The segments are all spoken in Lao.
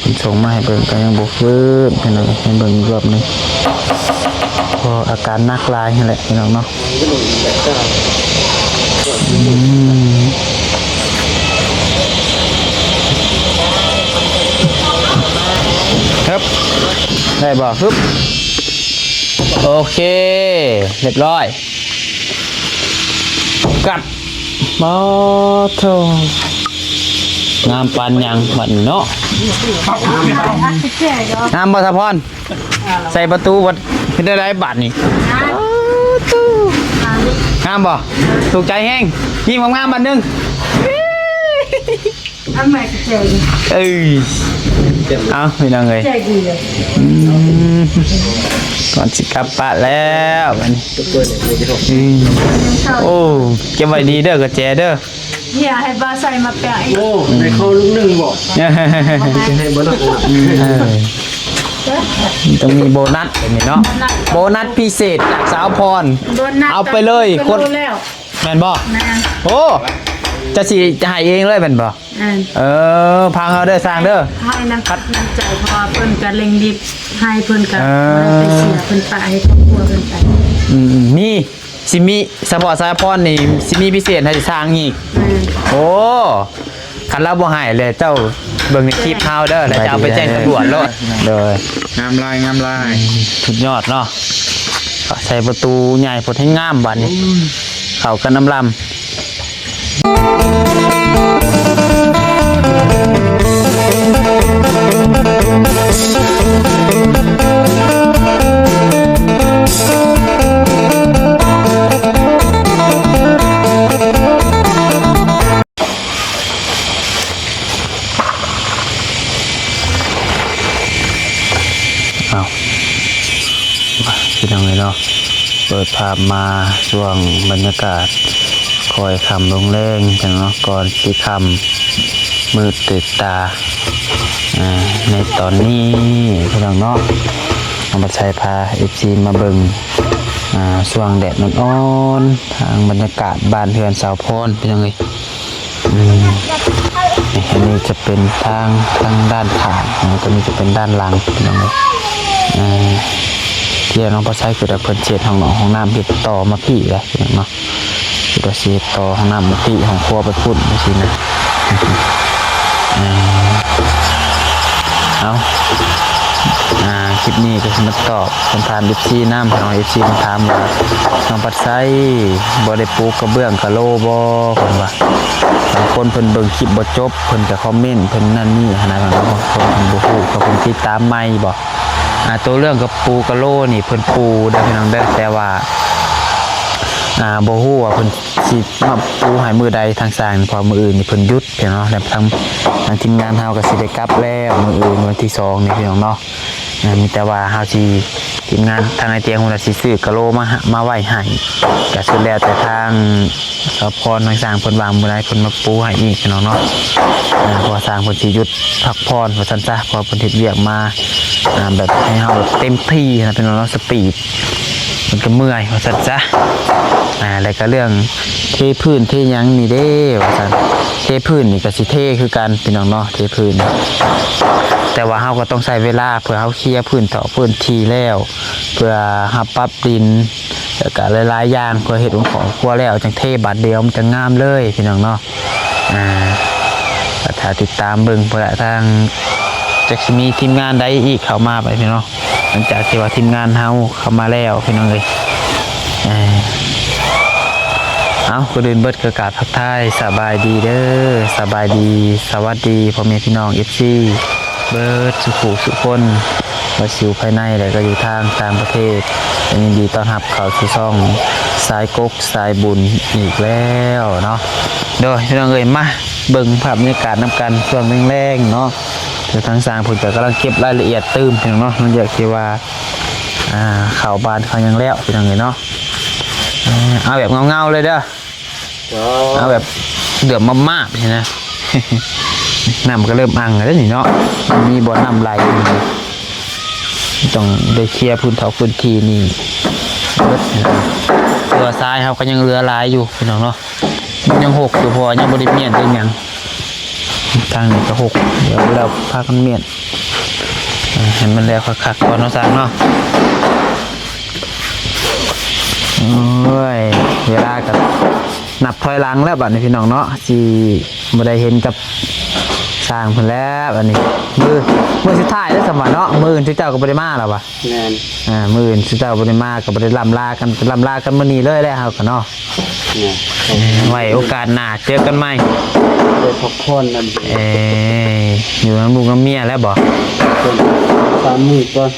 ເພິ່ນສົ່ງມາໃຫ້ເບິ່ງກໍຍັງບໍ່ຟື້ນ ພີ່ນ້ອງ ໃຫ້ເບິ່ງອີກລອບໜຶ່ງ ເພາະອາການໜັກຫຼາຍຫັ້ນແຫຼະ ພີ່ນ້ອງເນາະ. ອືມ ຮຶບ ໄດ້ບໍ່? ຮຶບ ໂອເຄ ຮຽບຮ້ອຍ ກັດ ໂອ້ໂທ້ ງາມປານຫຍັງບັດນີ້ເນາະ. ງາມບໍ່ ສາວພອນ? ໃສ່ປະຕູບັດເຮັດແນວໃດບາດນີ້? ງາມບໍ່? ຖືກໃຈແຮງ. ຍິ້ມງາມໆບາດໜຶ່ງ. ອັນໃໝ່ກໍແຈກ ເອີຍ ເອົາ ພີ່ນ້ອງເອີຍ ແຈກດີເລີຍ. ອືມ ກ່ອນຊິກັບບ້ານແລ້ວບັດນີ້. ອືມ ໂອ້ ເກັບໄວ້ດີເດີ ກະແຈເດີ. ເຮຍໃຫ້ບ່າວໄຊມາແປະອີກ. ໂອ້ ໃນເຂົ້າລູກໜຶ່ງບໍ? ໃຫ້ເບິ່ງ ເອີ ຕ້ອງມີໂບນັດແບບນີ້ເນາະ ໂບນັດພິເສດຈາກສາວພອນ. ໂບນັດ ເອົາໄປເລີຍ ກົດ ແມ່ນບໍ່? ແມ່ນ. ໂອ້ ຈະຊິ ຈະໃຫ້ເອງເລີຍແມ່ນບໍ່? ແມ່ນ. ເອີ ຟັງເຮົາເດີຊ່າງເດີ ໃຫ້ນ້ຳຈິດນ້ຳໃຈ ເພາະວ່າເພິ່ນກະເລັ່ງລີບ ໃຫ້ເພິ່ນກະ ເອີ ບໍ່ໄດ້ໄປເສຍ ເພິ່ນປະໃຫ້ຄອບຄົວເພິ່ນໄປ. ອືມ ມີ ຊິມີ ສະເພາະສາວພອນນີ້ ຊິມີພິເສດໃຫ້ຊ່າງອີກ. ແມ່ນ. ໂອ້ ຄັນລາວບໍ່ໃຫ້ແລ້ວ ເຈົ້າເບິ່ງໃນຄລິບເຮົາເດີ ແລ້ວຈະເອົາໄປແຈ້ງຕຳຫຼວດໂລດ. ໂດຍ ງາມຫຼາຍ ງາມຫຼາຍ ສຸດຍອດເນາະ. ໃສ່ປະຕູໃຫຍ່ໂພດ ແຮງງາມບາດນີ້ ເຂົ້າກັນນຳລຳ. ອ້າວ ພີ່ນ້ອງເອີຍເນາະ ເປີດພາບມາຊ່ວງບັນຍາກາດຄ່ອຍຄ່ຳລົງແລງເນາະ ກ່ອນຊິຄ່ຳມືດຕື່ນຕາ ໃນຕອນນີ້ພີ່ນ້ອງເນາະ ເຮົາມາໃສ່ພາເອັຟຊີມາເບິ່ງ ອ່າ ຊ່ວງແດດອ່ອນໆ ທາງບັນຍາກາດບ້ານເຮືອນສາວພອນ ພີ່ນ້ອງເອີຍ. ອືມ ນີ້ ອັນນີ້ຈະເປັນທາງ ທາງດ້ານຂ້າງເນາະ ຕົວນີ້ຈະເປັນດ້ານຫຼັງ ພີ່ນ້ອງເອີຍ. ອ່າ ທີ່ແລກນ້ອງປາໄຊຄິດວ່າເພິ່ນຊິເຮັດຫ້ອງນອກຫ້ອງນ້ຳ ເຮັດຕໍ່ມາພີ້ແຫຼະ ພີ່ນ້ອງເນາະ. ຄິດວ່າຊິເຮັດຕໍ່ຫ້ອງນ້ຳມາພີ້ ຫ້ອງຄົວໄປພຸ້ນ ຈັ່ງຊີ້ນະ. ເອົາ ອ່າ ຄລິບນີ້ກໍຊິມາຕອບຄຳຖາມເອັຟຊີນຳເນາະ. ເອັຟຊີເພິ່ນຖາມວ່າ ນ້ອງປາໄຊບໍ່ໄດ້ປູກກະເບື້ອງກະໂລບໍ່? ເພິ່ນວ່າ ບາງຄົນເພິ່ນເບິ່ງຄລິບບໍ່ຈົບ ເພິ່ນກະຄອມເມັນ ເພິ່ນນັ້ນນີ້ຫັ້ນນະ. ບາງຄົນເພິ່ນບໍ່ຮູ້ ເຂົາເພິ່ນຕິດຕາມໃໝ່ບໍ? ອ່າ ໂຕເລື່ອງກະປູກະໂລນີ້ ເພິ່ນປູເດີພີ່ນ້ອງເດີ ແຕ່ວ່າ ອ່າ ບໍ່ຮູ້ວ່າເພິ່ນຊິມາປູໃຫ້ມື້ໃດທາງຊ່າງ ເພາະມື້ອື່ນນີ້ເພິ່ນຢຸດພີ່ນ້ອງເນາະ ແລະ ທາງ ທາງທີມງານເຮົາກະຊິໄດ້ກັບແລ້ວ ມື້ອື່ນວັນທີສອງນີ້ພີ່ນ້ອງເນາະ. ອ່າ ມີແຕ່ວ່າເຮົາຊິ ທີມງານທາງອ້າຍຕຽງພຸ້ນລະຊິຊື້ກະໂລມາ ມາໄວ້ໃຫ້ ກະສຸດແລ້ວແຕ່ທາງສາວພອນ ທາງຊ່າງເພິ່ນວ່າມື້ໃດເພິ່ນມາປູໃຫ້ອີກພີ່ນ້ອງເນາະ. ອ່າ ເພາະວ່າຊ່າງເພິ່ນຊິຢຸດ ພັກຜ່ອນວ່າຊັ້ນຊະ ເພາະວ່າເພິ່ນເຮັດວຽກມາ ອ່າ ແບບໃຫ້ເຮົາແບບເຕັມທີ່ນະພີ່ນ້ອງເນາະ ສະປີດ ມັນກະເມື່ອຍວ່າຊັ້ນຊະ. ອ່າ ແລ້ວກະເລື່ອງເທພື້ນເທຫຍັງນີ້ເດ້ວ່າຊັ້ນ ເທພື້ນນີ້ກະຊິເທຄືກັນພີ່ນ້ອງເນາະ ເທພື້ນ ແຕ່ວ່າເຮົາກະຕ້ອງໃຊ້ເວລາ ເພື່ອເຮົາເຄຍພື້ນເຖາະພື້ນທີ່ແລ້ວ ເພື່ອເຮົາປັບດິນ ແລ້ວກະຫຼາຍໆຢ່າງ ເພື່ອເຮັດຂອງຄົວແລ້ວ ຈັ່ງເທບາດດຽວ ມັນຈັ່ງງາມເລີຍພີ່ນ້ອງເນາະ. ອ່າ ກະຖ້າຕິດຕາມເບິ່ງພຸ້ນລະ ທາງ ຈັກຊິມີທີມງານໃດອີກເຂົ້າມາໄປພີ່ນ້ອງ ຫຼັງຈາກທີ່ວ່າທີມງານເຮົາເຂົ້າມາແລ້ວພີ່ນ້ອງເອີຍ. ເອົາ ກ່ອນອື່ນເບິດກະກາບທັກທາຍສະບາຍດີເດີ ສະບາຍດີ ສະຫວັດດີພໍ່ແມ່ພີ່ນ້ອງເອັຟຊີ ເບິດສູ່ຜູ້ສູ່ຄົນ ບໍ່ວ່າຊິຢູ່ພາຍໃນ ແລະ ກະຢູ່ທາງຕ່າງປະເທດ ກະຍິນດີຕ້ອນຮັບເຂົ້າສູ່ຊ່ອງສາຍກົກສາຍບຸນອີກແລ້ວເນາະ. ໂດຍ ພີ່ນ້ອງເອີຍ ມາເບິ່ງພາບບັນຍາກາດນຳກັນຊ່ວງແລງໆເນາະ ຄືທາງຊ່າງເພິ່ນກະກຳລັງເກັບລາຍລະອຽດຕື່ມພີ່ນ້ອງເນາະ ຫຼັງຈາກທີ່ວ່າ ອ່າ ເຂົ້າບ້ານເຂົ້າຫຍັງແລ້ວພີ່ນ້ອງເອີຍເນາະ. ເອົາແບບເງົາໆເລີຍເດີ ເອົາແບບເດືອດມາບໆຊີ້ນະ ນ້ຳກະເລີ່ມອັ່ງແລ້ວນີ້ເນາະ ມີບ່ອນນ້ຳໄຫຼ ຕ້ອງໄດ້ເຄຍພື້ນເຖາະພື້ນທີ່ນີ້ເບິດ. ເຫຼືອຊາຍເຮົາກະຍັງເຫຼືອຫຼາຍຢູ່ພີ່ນ້ອງເນາະ ມັນຍັງຫົກຢູ່ ເພາະວ່າຍັງບໍ່ໄດ້ມ້ຽນໄດ້ຫຍັງ. ທາງນີ້ກໍຫົກ ດຽວແລ້ວພາກັນມ້ຽນ ເອີ ໃຫ້ມັນແລ້ວຄັກໆກ່ອນເນາະຊ່າງເນາະ. ໂອ້ຍ ເວລາກໍນັບຖອຍຫຼັງແລ້ວບັດນີ້ພີ່ນ້ອງເນາະ ຊິບໍ່ໄດ້ເຫັນກັບຊ່າງເພິ່ນແລ້ວ. ອັນນີ້ມື້ ມື້ສຸດທ້າຍແລ້ວຊ່ຳວ່າເນາະ ມື້ອື່ນເຈົ້າກໍບໍ່ໄດ້ມາແລ້ວວະ. ແມ່ນ ອ່າ ມື້ອື່ນເຈົ້າບໍ່ໄດ້ມາ ກໍບໍ່ໄດ້ລ່ຳລາກັນ ໄປລ່ຳລາກັນມື້ນີ້ເລີຍແຫຼະ ເຮົາກໍເນາະ. ແມ່ນ ໄວ້ໂອກາດໜ້າເຈີກັນໃໝ່ ໄດ້ພັກຜ່ອນນຳ. ເອີ ຢູ່ນຳລູກນຳເມຍແລ້ວບໍ່? ສອງສາມມື້ກ່ອນ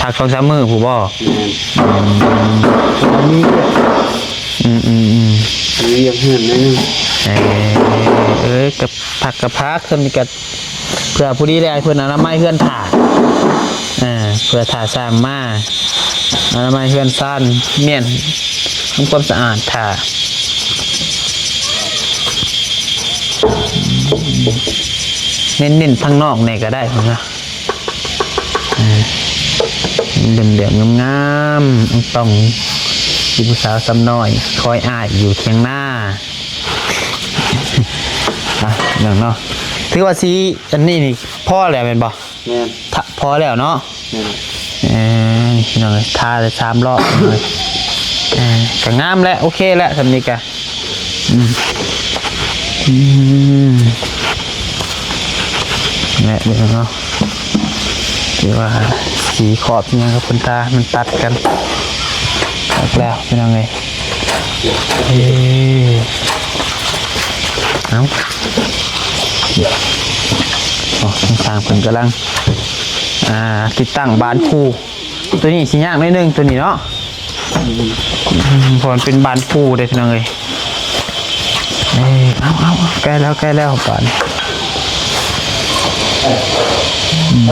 ພັກສອງສາມມື້ພຸ້ນບໍ່? ແມ່ນ ອືມ ມີວຽກ ອືມໆໆ ມີວຽກເຮືອນໜ້ອຍໜຶ່ງ. ເອີ ເອີ ກໍພັກກໍພັກ ສ່ຳນີ້ກໍ ເພື່ອພໍດີແຫຼະ ໃຫ້ເພິ່ນອະນາໄມເຮືອນຖ້າ ເອີ ເພື່ອຖ້າຊ່າງມາ ອະນາໄມເຮືອນຊານ ມ້ຽນ ທຳຄວາມສະອາດຖ້າ ເນັ້ນໆທາງນອກແດ່ກໍໄດ້ພຸ້ນນະ. ເອີ ເຫຼື້ອມໆງາມໆ ອ່ອງຕ່ອງ ທີ່ຜູ້ສາວຊຳນ້ອຍຄອຍອ້າຍຢູ່ຖຽງນາ. ອ່ະ ເນາະ ຖືວ່າຊິ ອັນນີ້ນີ້ພໍແລ້ວແມ່ນບໍ່? ແມ່ນ ພ- ພໍແລ້ວເນາະ. ແມ່ນ ເອີ ພີ່ນ້ອງເອີຍ ທາໄດ້ສາມລອບ ເອີ ກໍງາມແຫຼະ ໂອເຄແຫຼະ ສ່ຳນີ້ກະ ອືມ ອືມ ແຫຼະເນາະ ຖືວ່າສີຂອບຫຍັງກັບເພິ່ນທາ ມັນຕັດກັນຄັກແລ້ວ ພີ່ນ້ອງເອີຍ. ເອີ ເອົ້າ ໂອ້ ທາງຊ່າງເພິ່ນກຳລັງ ອ່າ ຕິດຕັ້ງບານພູ. ຕົວນີ້ຊິຍາກໜ້ອຍໜຶ່ງ ຕົວນີ້ເນາະ ອືມ ເພາະມັນເປັນບານພູເດ້ ພີ່ນ້ອງເອີຍ. ເອີ ເອົາໆໆ ໃກ້ແລ້ວ ໃກ້ແລ້ວບາດນີ້. ອືມ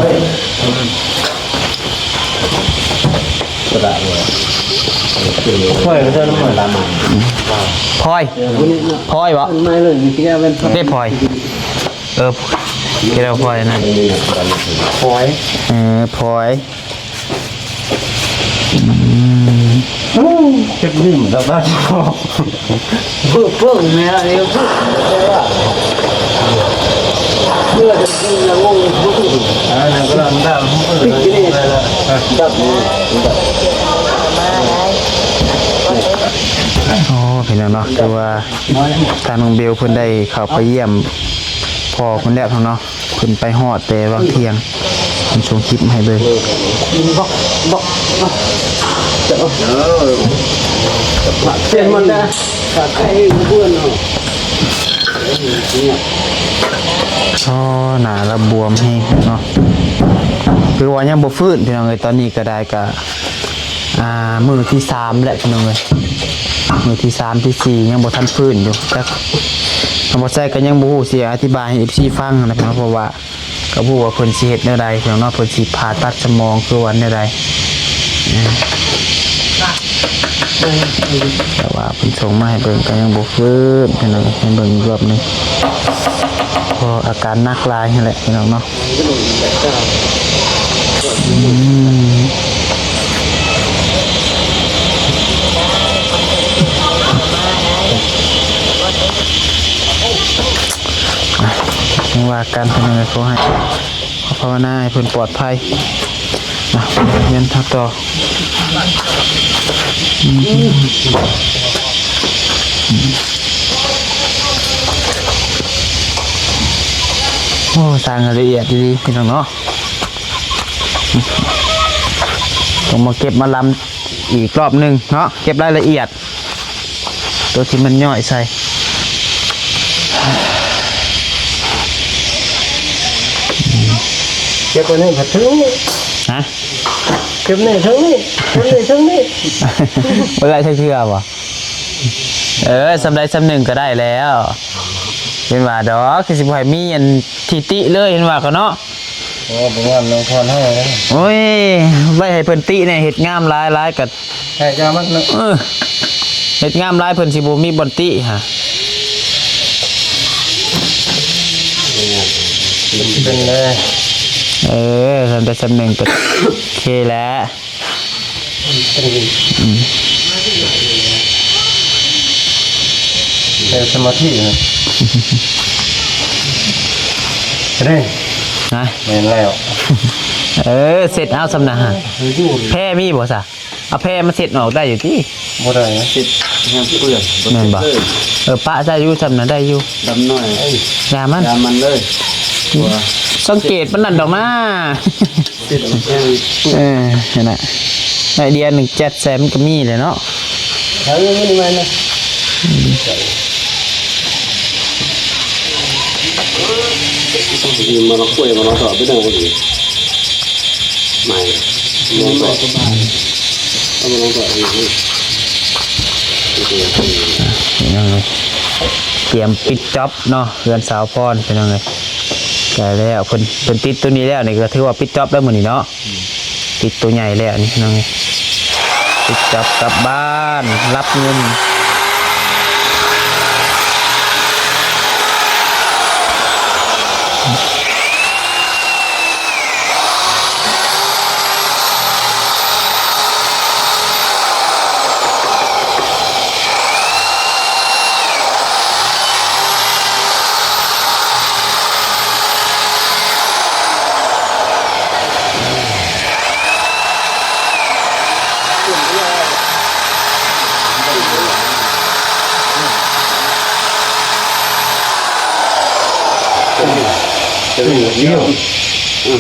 ພອຍ ພອຍ ພອຍບໍ່? ເດ້ພອຍ ເອີ ເຮັດແລ້ວພອຍນັ້ນ ພອຍ ເອີ ພອຍ ອືມ ເກັບດິນແລ້ວບາດ ເບິ່ງແມ່ນແລ້ວ ເບິ່ງ ເພື່ອຈະກິນລະງົງ ອ່າ ນັ້ນກຳລັງດຳ ດຳ ໂອ້ ພີ່ນ້ອງເນາະ ຄືວ່າ ທາງນ້ອງເບວເພິ່ນໄດ້ເຂົ້າໄປຢ້ຽມພໍ່ເພິ່ນແລ້ວເນາະ ເພິ່ນໄປຮອດແຕ່ຫວ່າງທ່ຽງ ເພິ່ນສົ່ງຄລິບມາໃຫ້ເບິ່ງ ບັກ ບັກ ເອີ ເປັນມັນນະ ອໍ ໜ້າລະບວມແຮງເນາະ ຄືວ່າຍັງບໍ່ຟື້ນ ພີ່ນ້ອງເອີຍ ຕອນນີ້ກໍໄດ້ກະ ອ່າ ມື້ທີສາມແຫຼະ ພີ່ນ້ອງເອີຍ ມື້ທີສາມ ທີສີ່ ຍັງບໍ່ທັນຟື້ນຢູ່ ຈັກ ທາງບໍ່ໃຊ້ກໍຍັງບໍ່ຮູ້ຊິອະທິບາຍໃຫ້ເອັຟຊີຟັງນະ ເພາະວ່າກໍບໍ່ຮູ້ວ່າເພິ່ນຊິເຮັດແນວໃດ ພີ່ນ້ອງເນາະ ເພິ່ນຊິຜ່າຕັດສະໝອງ ຄືວ່າແນວໃດ ແຕ່ວ່າເພິ່ນສົ່ງມາໃຫ້ເບິ່ງກໍຍັງບໍ່ຟື້ນ ພີ່ນ້ອງ ໃຫ້ເບິ່ງອີກລອບໜຶ່ງ ເພາະອາການໜັກຫຼາຍຫັ້ນແຫຼະ ພີ່ນ້ອງເນາະ. ອືມ ຈັ່ງວ່າກັນ ພີ່ນ້ອງເອີຍ ຂໍໃຫ້ ຂໍພາວະນາໃຫ້ເພິ່ນປອດໄພ ອ່ະ ຮຽນຕໍ່ ອືມ ໂອ້ ຊ່າງລະອຽດດີໆ ພີ່ນ້ອງເນາະ ຕ້ອງມາເກັບມາລຳອີກລອບໜຶ່ງເນາະ ເກັບລາຍລະອຽດ ຕົວທີ່ມັນຍ້ອຍໃສ່ ເກັບໄວ້ນີ້ ເຖິງນີ້ ຮະ? ເກັບນີ້ ເຖິງນີ້ ເກັບນີ້ ເຖິງນີ້ ບໍ່ໄດ້ຈັກເທື່ອບໍ່? ເອີ ສ່ຳໃດສ່ຳໜຶ່ງກໍໄດ້ແລ້ວ ເຫັນວ່າດອກ ຄືຊິບໍ່ໃຫ້ມີອັນທີ່ຕິເລີຍ ເຫັນວ່າກໍເນາະ. ໂອ້ ບໍ່ງາມນຳພອນເຮົາເລີຍ ໂອ້ຍ ໄວ້ໃຫ້ເພິ່ນຕິແດ່ ເຮັດງາມຫຼາຍໆກໍ ໃຫ້ເຈົ້າມັນເນາະ ເອີ ເຮັດງາມຫຼາຍເພິ່ນຊິບໍ່ມີບ່ອນຕິຫະ ເປັນເລີຍ ເອີ ສ່ຳໃດສ່ຳໜຶ່ງກໍໂອເຄແຫຼະ ອືມ ໃຊ້ສະມາທິນະ. ເດ້ ຮະ ແມ່ນແລ້ວ ເອີ ເຊັດເອົາຊ່ຳນະ ແພມີບໍ່ຊະ? ເອົາແພມາເຊັດອອກໄດ້ຢູ່ຕິ? ບໍ່ໄດ້ນະ ເຊັດແຮງເປື້ອນ ແມ່ນບໍ່? ເອີ ປະໃສ່ຢູ່ຊ່ຳນະ ໄດ້ຢູ່ ດຳໜ້ອຍ ຢ່າມັນ ຢ່າມັນເລີຍ ສັງເກດປານນັ້ນດອກນາ. ເອີ ຫັ້ນນະ ໄອເດຍໜຶ່ງແຈັດແສນມັນກໍມີແຫຼະເນາະ ເອົາເງິນມານະ ມາລອງກວຍ ມາລອງຕໍ່ໄປເດີ ມາລອງຕໍ່ ເອົາມາລອງຕໍ່ ຕຽມປິດຈັອບເນາະ ເຮືອນສາວພອນ ພີ່ນ້ອງເອີຍ ໃກ້ແລ້ວ ເພິ່ນ ເພິ່ນຕິດໂຕນີ້ແລ້ວນີ້ ກໍຖືວ່າປິດຈັອບແລ້ວມື້ນີ້ເນາະ. ອືມ ຕິດໂຕໃຫຍ່ແລ້ວນີ້ພີ່ນ້ອງ ປິດຈັອບກັບບ້ານ ຮັບເງິນ. ອືມ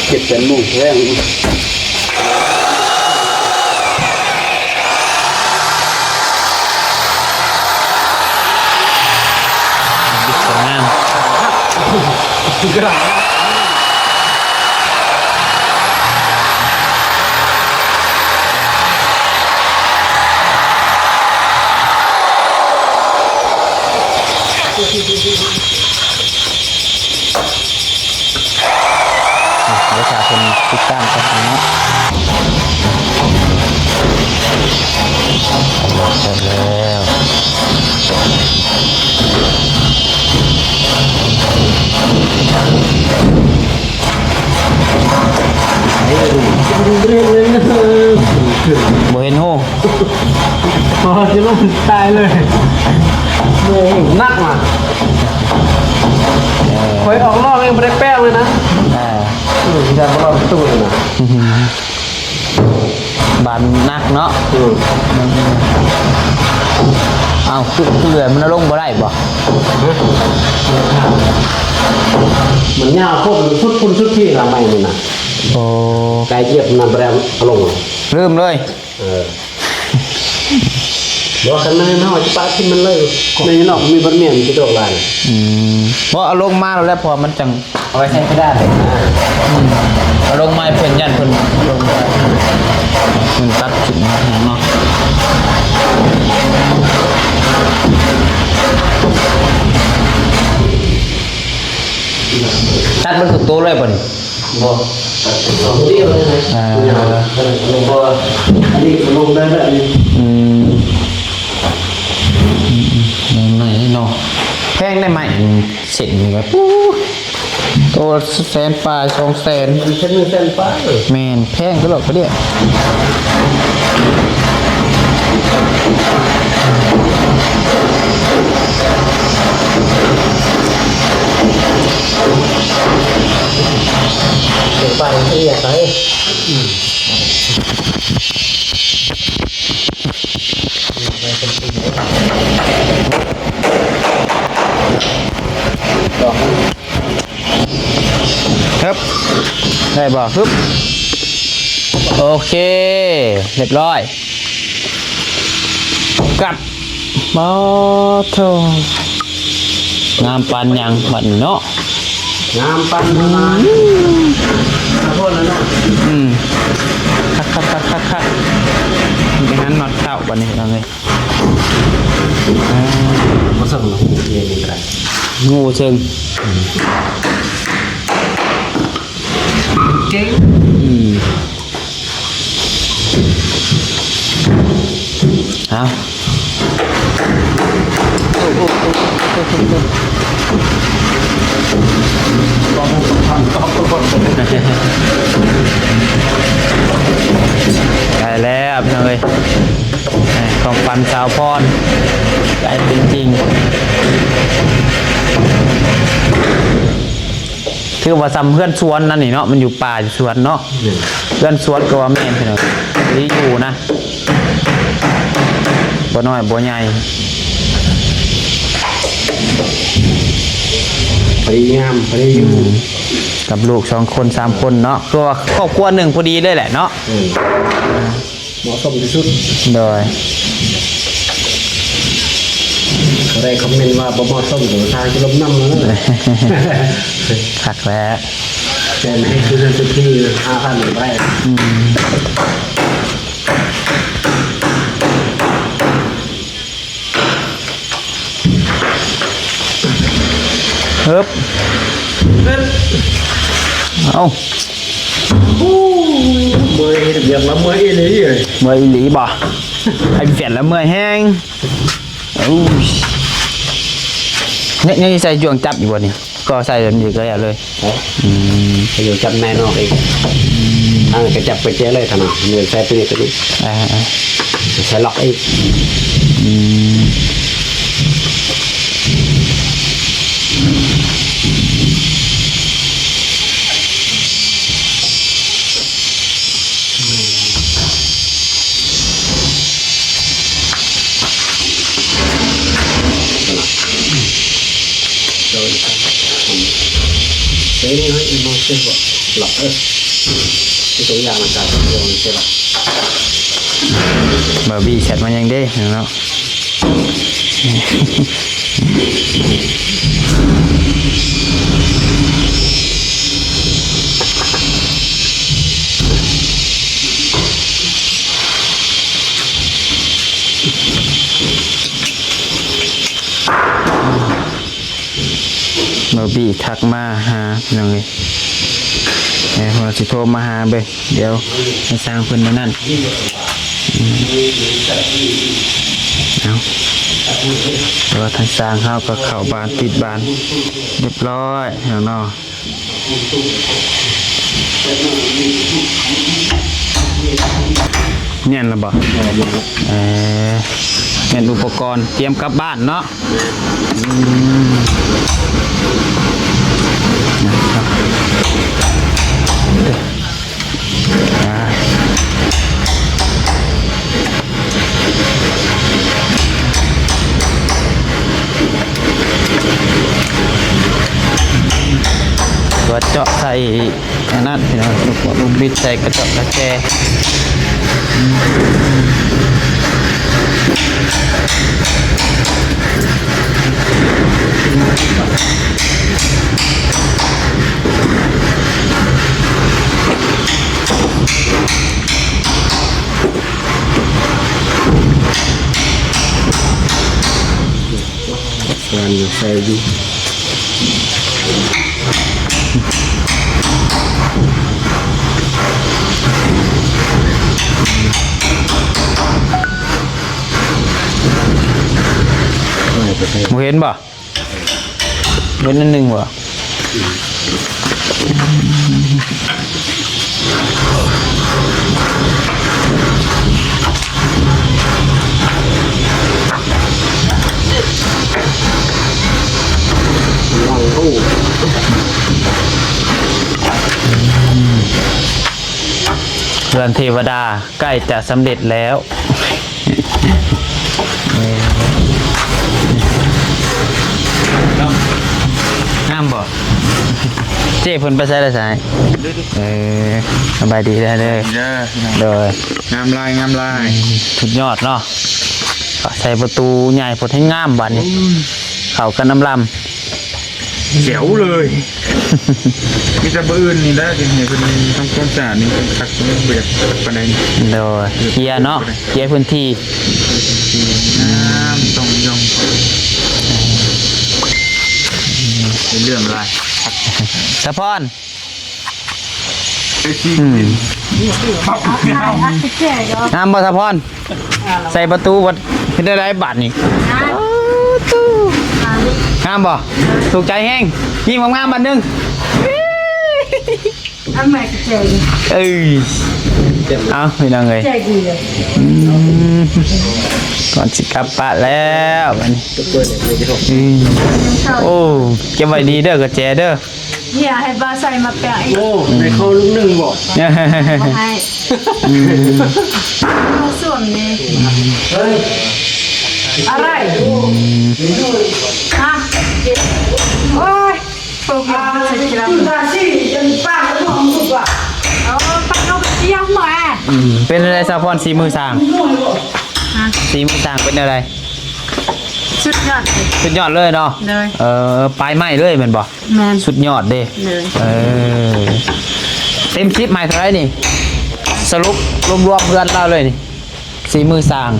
ເຈັດແປດໂມງແລງ ດຽວຖ້າເພິ່ນຕິດຕັ້ງກ່ອນເນາະ ເລີ່ມແລ້ວ ບໍ່ເຫັນຮູ ພໍຊິລົງຕາຍເລີຍ ໂອ້ ໜັກວ່ະ ເອີ ຂ້ອຍອອກນອກຍັງບໍ່ໄດ້ແປ້ວເລີຍນະ ອ່າ ອືມ ຢ້ານບໍ່ລອດປະຕູເລີຍນະ ບານໜັກເນາະ ອືມ ເອົ້າ ຄື ຄືເຫຼືອມັນເອົາລົງບໍ່ໄດ້ບໍ່? ຮະ ມັນຍາວໂພດ ມັນສຸດພຸ້ນສຸດພີ້ລະໄມ້ນີ້ນະ ໂອ້ ໄກຢຽບນຳບໍ່ໄດ້ເອົາລົງ ລືມເລີຍ ເອີ ບໍ່ ຄັນແມ່ນເຮົາຈະປະຖິ້ມມັນເລີຍ ໃນນອກມີບັດແມ່ນຊິດອກຫຼາຍ ອືມ ບໍ່ ເອົາລົງມາແລ້ວ ເພາະວ່າມັນຈັ່ງ ເອົາໄວ້ໃສ່ເພດານ ອືມ ເອົາລົງມາໃຫ້ເພິ່ນ ຢ້ານເພິ່ນລົງມາ ເພິ່ນຕັດຖິ້ມເນາະ ຕັດເບິດທຸກໂຕເລີຍບໍ່ນີ້? ບໍ່ ສອງດຽວເລີຍນະ ອ່າ ເພາະວ່າອັນນີ້ກໍລົງໄດ້ແບບນີ້ ອືມ ອືມ ອືມ ເນາະ ແພງໄດ໋ໄມ້ເສັ້ນນີ້ກໍ ໂອ້ ໂຕແສນປາຍ ສອງແສນ ເສັ້ນໜຶ່ງແສນປາຍ ແມ່ນ ແພງຕະຫຼອດກະເດຍ ເປັນປາຍທີ່ຢາກໄດ້ ອືມ ຮຶບ ໄດ້ບໍ່? ຮຶບ ໂອເຄ ຮຽບຮ້ອຍ ກັບ ໂອ້ໂທ້ ງາມປານຫຍັງບັດນີ້ເນາະ ງາມປານຫຍັງ ອືມ ຄັກໆໆໆ ໄປຫານັອດເຕົ້າບັດນີ້ ເອົາເລີຍ ອ່າ ບໍ່ເຊິ່ງ ເຮັດນີ້ກໍໄດ້ ງູເຊິ່ງ ອືມ ເກັ່ງ ອືມ ເອົາ ໄດ້ແລ້ວພີ່ນ້ອງເອີຍ. ຄວາມຝັນສາວພອນກາຍເປັນຈິງ. ຖືວ່າສ່ຳເຮືອນສວນນັ້ນນີ້ເນາະ, ມັນຢູ່ປ່າຢູ່ສວນເນາະ. ແມ່ນ. ເຮືອນສວນກໍວ່າແມ່ນພີ່ນ້ອງ, ດີຢູ່ນະ, ບໍ່ນ້ອຍບໍ່ໃຫຍ່. ພໍດີງາມ ພໍດີຢູ່. ອືມ. ກັບລູກສອງຄົນສາມຄົນເນາະ, ຄືວ່າຄອບຄົວໜຶ່ງພໍດີເລີຍແຫຼະເນາະ. ແມ່ນ. ເໝາະສົມທີ່ສຸດ. ໂດຍ. ກໍໄດ້ຄອມເມັນວ່າບໍ່ເໝາະສົມ ກໍທາງຈະລົມນຳເນາະ. ຄັກແລ້ວ. ແຕ່ໃຫ້ຄືເຮືອນເປັນທີ່ຫ້າພັນໄດ້. ອືມ. ເອີບ ເອີບ ເອົ້າ ໂອ້ຍ ເມື່ອຍເຮັດວຽກລະເມື່ອຍອີ່ຫຼີເອີຍ. ເມື່ອຍອີ່ຫຼີບໍ່? ໄອ້ແຟນລະເມື່ອຍແຮງ. ໂອ້ຍ ເຮັດຫຍັງ ໃສ່ຈ້ວງຈັບຢູ່ບໍ່ນີ້? ກໍໃສ່ແບບນີ້ກໍແລ້ວເລີຍ. ເອີ ອືມ ໄປຢູ່ຈັບໃນນອກອີກ. ອືມ ອັນນັ້ນກໍຈັບປະແຈເລີຍທ່ານນະ, ເໝືອນໃສ່ຕົວນີ້ ຕົວນີ້. ອ່າໆ ໃສ່ລັອກອີກ. ອືມ. ບາບີແຊັດມາຫຍັງເດ້ເນາະ? ບາບີທັກມາຫາ ພີ່ນ້ອງເອີຍ. ເອີ ວ່າຊິໂທມາຫາເບິ່ງ. ດຽວໃຫ້ຊ່າງເພິ່ນມານັ້ນ. ອືມ ເອົາ ແຕ່ວ່າທາງຊ່າງເຮົາກໍເຂົ້າບ້ານ ຕິດບ້ານຮຽບຮ້ອຍແລ້ວເນາະ. ແມ່ນລະບໍ່? ເອີ ແມ່ນອຸປະກອນຕຽມກັບບ້ານເນາະ. ອືມ ອ່າ ຕົວເຈາະໃສ່ ອັນນັ້ນພີ່ນ້ອງ ລູກບິດໃສ່ກະເຈາະກະແຈ. ການໃສ່ຢູ່ ບໍ່ເຫັນບໍ່? ເຫັນອັນໜຶ່ງບໍ່? ເຮືອນເທວະດາໃກ້ຈະສຳເລັດແລ້ວ. ເອີ ງາມບໍ່? ເຈ້ເພິ່ນໄປໃສລະຊາຍ? ເອີ ສະບາຍດີເດີ. ໂດຍ ງາມຫຼາຍ ງາມຫຼາຍ. ອືມ ສຸດຍອດເນາະ. ໃສ່ປະຕູໃຫຍ່ໂພດ ແຮງງາມບາດນີ້. ໂອ້ຍ ເຂົ້າກັນນຳລຳ. ແຈວເລີຍ. ມີແຕ່ມື້ອື່ນນີ້ແຫຼະ ທີ່ໃຫ້ເພິ່ນທຳຄວາມສະອາດນີ້ ເພິ່ນຄັກ ເພິ່ນບໍ່ຢາກຄັກປານໃດ. ໂດຍ ເຄຍເນາະ ເຄຍພື້ນທີ່. ງາມ ຕ້ອງຢອງ ເລື່ອມຫຼາຍ. ສະພອນ ອືມ ງາມບໍ່ສະພອນ? ໃສ່ປະຕູບັດເຮັດໄດ້ຫຼາຍບາດນີ້. ງາມບໍ່? ຖືກໃຈແຮງ. ຍິ້ມງາມໆບາດໜຶ່ງ. ເອີຍ. ເອົາ ພີ່ນ້ອງເອີຍ ໃຈດີເລີຍ ອືມ ກ່ອນຊິກັບປະແລ້ວບັດນີ້ ອືມ ໂອ້ ເກັບໄວ້ດີເດີ ກະແຈເດີ ເຮຍໃຫ້ບ່າວໃສ່ມາແປງອີກ ໂອ້ ໃຫ້ເຂົ້າລູກໜຶ່ງບໍ ບໍ່ໃຫ້ ອືມ ມາສວມນີ້ ເຮີ້ຍ ອະໄລ ອືມ ຮະ ໂອ້ຍ ອືມ ເປັນແນວໃດສາວພອນ ສີມືຊ່າງ ຮະ ສີມືຊ່າງເປັນແນວໃດ? ສຸດຍອດເລີຍ ສຸດຍອດເລີຍເນາະ ໂດຍ ເອີ ປາຍໄມ້ເລີຍແມ່ນບໍ່? ແມ່ນ ສຸດຍອດເດ້ ໂດຍ ເອີ ເຕັມສິບໃຫ້ເທົ່າໃດນີ້? ສະຫຼຸບລວມໆເຮືອນລາວເລີຍນີ້ ສີມືຊ່າງ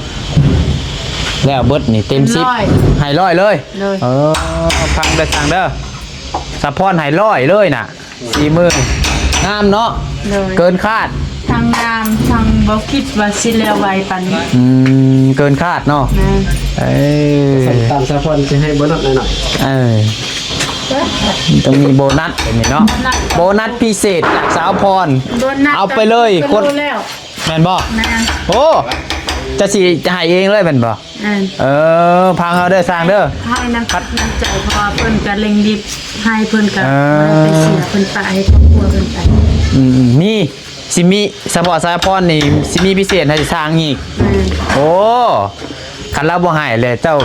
ແລ້ວເບິດນີ້ເຕັມສິບ ເຕັມຮ້ອຍ ໃຫ້ຮ້ອຍເລີຍ ໂດຍ ເອີ ຟັງເດີຊ່າງເດີ ສາວພອນໃຫ້ຮ້ອຍເລີຍນະ ສີມືງາມເນາະ ໂດຍ ເກີນຄາດ ທັງງາມ ທັງບໍ່ຄິດວ່າຊິແລ້ວໄວປານນີ້ ອືມ ເກີນຄາດເນາະ ແມ່ນ ເອີ ຕາມສາວພອນຊິໃຫ້ໂບນັດໜ້ອຍໆ ເອີ ຕ້ອງມີໂບນັດແບບນີ້ເນາະ ໂບນັດ ໂບນັດພິເສດຈາກສາວພອນ ໂບນັດ ເອົາໄປເລີຍ ຄົນ ແມ່ນບໍ່? ແມ່ນ ໂອ້ ຈະຊິໃຫ້ເອງເລີຍແມ່ນບໍ່? ແມ່ນ ເອີ ຟັງເອົາເດີຊ່າງເດີ ໃຫ້ນ້ຳຈິດນ້ຳໃຈ ເພາະວ່າເພິ່ນກະເລັ່ງຣີບໃຫ້ ເພິ່ນກະ ເອີ ບໍ່ໄດ້ໄປເສຍ ເພິ່ນປະໃຫ້ຄອບຄົວເພິ່ນໄປ ອືມ ມີ ຊິມີ ສະເພາະສາວພອນນີ້ ຊິມີພິເສດໃຫ້ຊ່າງອີກ ແມ່ນ ໂອ້ ຄັນລາວບໍ່ໃຫ້ແລ້ວ ເຈົ້າ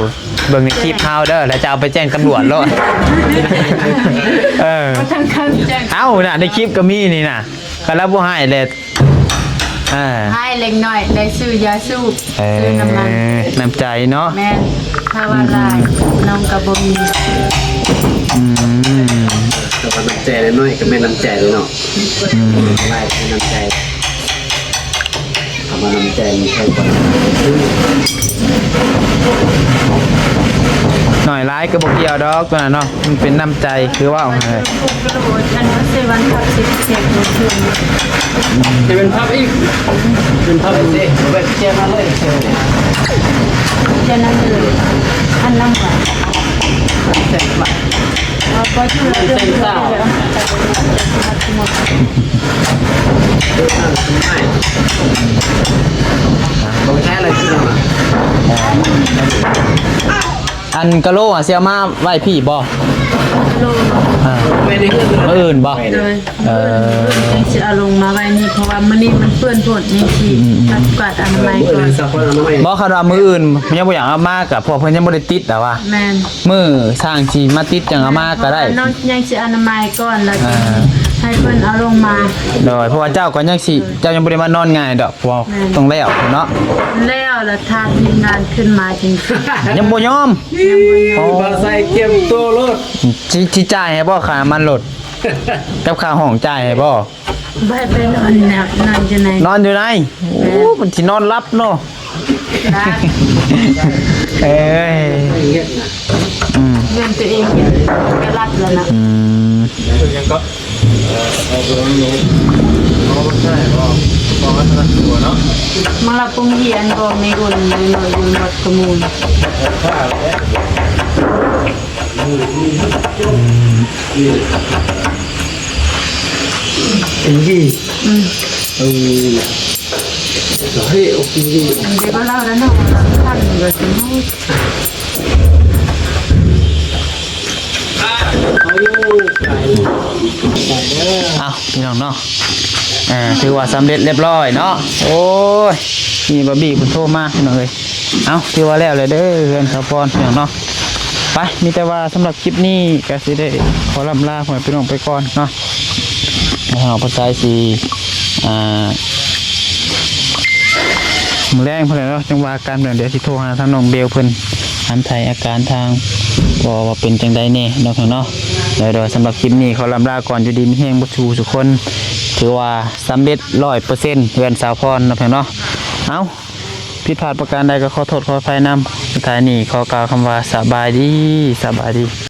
ເບິ່ງໃນຄລິບເຮົາເດີ ແລ້ວເຈົ້າເອົາໄປແຈ້ງຕຳຫຼວດໂລດ ເອີ ບໍ່ທັນຄັນແຈ້ງ ເອົ້າ ນະ ໃນຄລິບກະມີນີ້ນະ ຄັນລາວບໍ່ໃຫ້ແລ້ວ ອ່າ ໃຫ້ເລັກນ້ອຍໄດ້ຊື້ຢາສູບ ເອີ ຊື້ນ້ຳມັນ ນ້ຳໃຈເນາະ ແມ່ນ ຖ້າວ່າຫຼາຍ ອືມ ນ້ອງກະບໍ່ມີ ອືມ ແຕ່ວ່ານ້ຳໃຈນ້ອຍກະແມ່ນນ້ຳໃຈເລີຍເນາະ ອືມ ຫຼາຍກະແມ່ນນ້ຳໃຈ ຄຳວ່ານ້ຳໃຈມັນແພງກວ່າ ນ້ອຍຫຼາຍກະບໍ່ກ່ຽວດອກ ຕົວນັ້ນເນາະ ມັນເປັນນ້ຳໃຈ ຄືເວົ້າຫັ້ນແຫຼະ ເຊເວັນພັບອີກ ເປັນພັບເອເຊ ເປັນພັບເອເຊ ເປັນພັບເອເຊ ເປັນນັ້ນເລີຍ ອັນນັ້ນຫວານ ແຊບຫວານ ເອົາໄປຢູ່ເຮືອນເປັນສາວ ບໍ່ແທ້ເລີຍ ອັນກະໂຫຼຫາຊິເອົາມາໄວ້ພີ້ບໍ່? ກະໂຫຼ ອ່າ ມື້ອື່ນບໍ່? ໂດຍ ເອີ ມື້ອື່ນຈັ່ງຊິເອົາລົງມາໄວ້ນີ້ ເພາະວ່າມື້ນີ້ມັນເປື້ອນໂພດ ຍັງຊິ ອືມໆ ກວາດອະນາໄມກ່ອນ ບໍ່ ຄັນວ່າມື້ອື່ນຍັງບໍ່ຢາກເອົາມາ ກະເພາະເພິ່ນຍັງບໍ່ໄດ້ຕິດ ແຕ່ວ່າ ແມ່ນ ມື້ຊ່າງຊິມາຕິດຈັ່ງເອົາມາກະໄດ້ ເພາະວ່ານ້ອງຍັງຊິອະນາໄມກ່ອນ ແລ້ວ ອ່າ ໃຫ້ເພິ່ນເອົາລົງມາ ໂດຍ ເພາະວ່າເຈົ້າກະຍັງຊິ ເຈົ້າຍັງບໍ່ໄດ້ມານອນງ່າຍດອກ ເພາະວ່າ ແມ່ນ ຕ້ອງແລ້ວເນາະ ແລ້ວ ແລ້ວຖ້າທີມງານຂຶ້ນມາຈັ່ງ ຍັງບໍ່ຍອມ ຍັງບໍ່ຍອມ ໂອ້ ບ່າວໄຊກຽມໂຕໂລດ ຊິ ຊິຈ່າຍໃຫ້ບໍ່ ຄ່ານ້ຳມັນລົດ ກັບຄ່າຫ້ອງຈ່າຍໃຫ້ບໍ່? ບໍ່ໃຫ້ໄປນອນນະ ນອນຢູ່ໃນ ນອນຢູ່ໃນ ໂອ້ ມັນຊິນອນຫຼັບເນາະ ເອີຍ ອືມ ເຮືອນຕົວເອງກະລັດແລ້ວນະ ອືມ ມາລະໂຮງຮຽນບໍ່ ມີອຸ່ນ ມີໜ້ອຍຢູ່ວັດກະມູນ ອືມ ເອັມວີ ອືມ ເອີ ເອີ ເອັມວີ ອັນເດກວ່າລາວແລ້ວເນາະ ລາວທັນວ່າຊິຮູ້ ເອົາຢູ່ ເອົາ ພີ່ນ້ອງເນາະ ອ່າ ຖືວ່າສຳເລັດລຽບຮ້ອຍເນາະ ໂອ້ຍ ມີບາບີເພິ່ນໂທມາ ພີ່ນ້ອງເອີຍ ເອົາ ຖືວ່າແລ້ວແຫຼະເດີ ເຮືອນສາວພອນ ພີ່ນ້ອງເນາະ ໄປ ມີແຕ່ວ່າສຳລັບຄລິບນີ້ກະຊິໄດ້ຂໍລ່ຳລາພໍ່ແມ່ພີ່ນ້ອງໄປກ່ອນເນາະ ເຮົາກະຊິ ອ່າ ມື້ແລງພຸ້ນແຫຼະເນາະ ຈັ່ງວ່າກັນ ດຽວຊິໂທຫາທາງນ້ອງເບວເພິ່ນ ຖາມໄຖ່ອາການທາງພໍ່ວ່າເປັນຈັ່ງໃດແດ່ເນາະ ເນາະ ໂດຍ ໂດຍ ສຳລັບຄລິບນີ້ຂໍລ່ຳລາກ່ອນ ຢູ່ດີມີແຮງເບິດສູ່ຜູ້ສູ່ຄົນ ຖືວ່າສຳເລັດຮ້ອຍເປີເຊັນ ເຮືອນສາວພອນເນາະ ເນາະ ເອົ້າ ຜິດພາດປະການໃດກະຂໍໂທດຂໍອະໄພນຳ ສຸດທ້າຍນີ້ຂໍກ່າວຄຳວ່າ ສະບາຍດີ ສະບາຍດີ.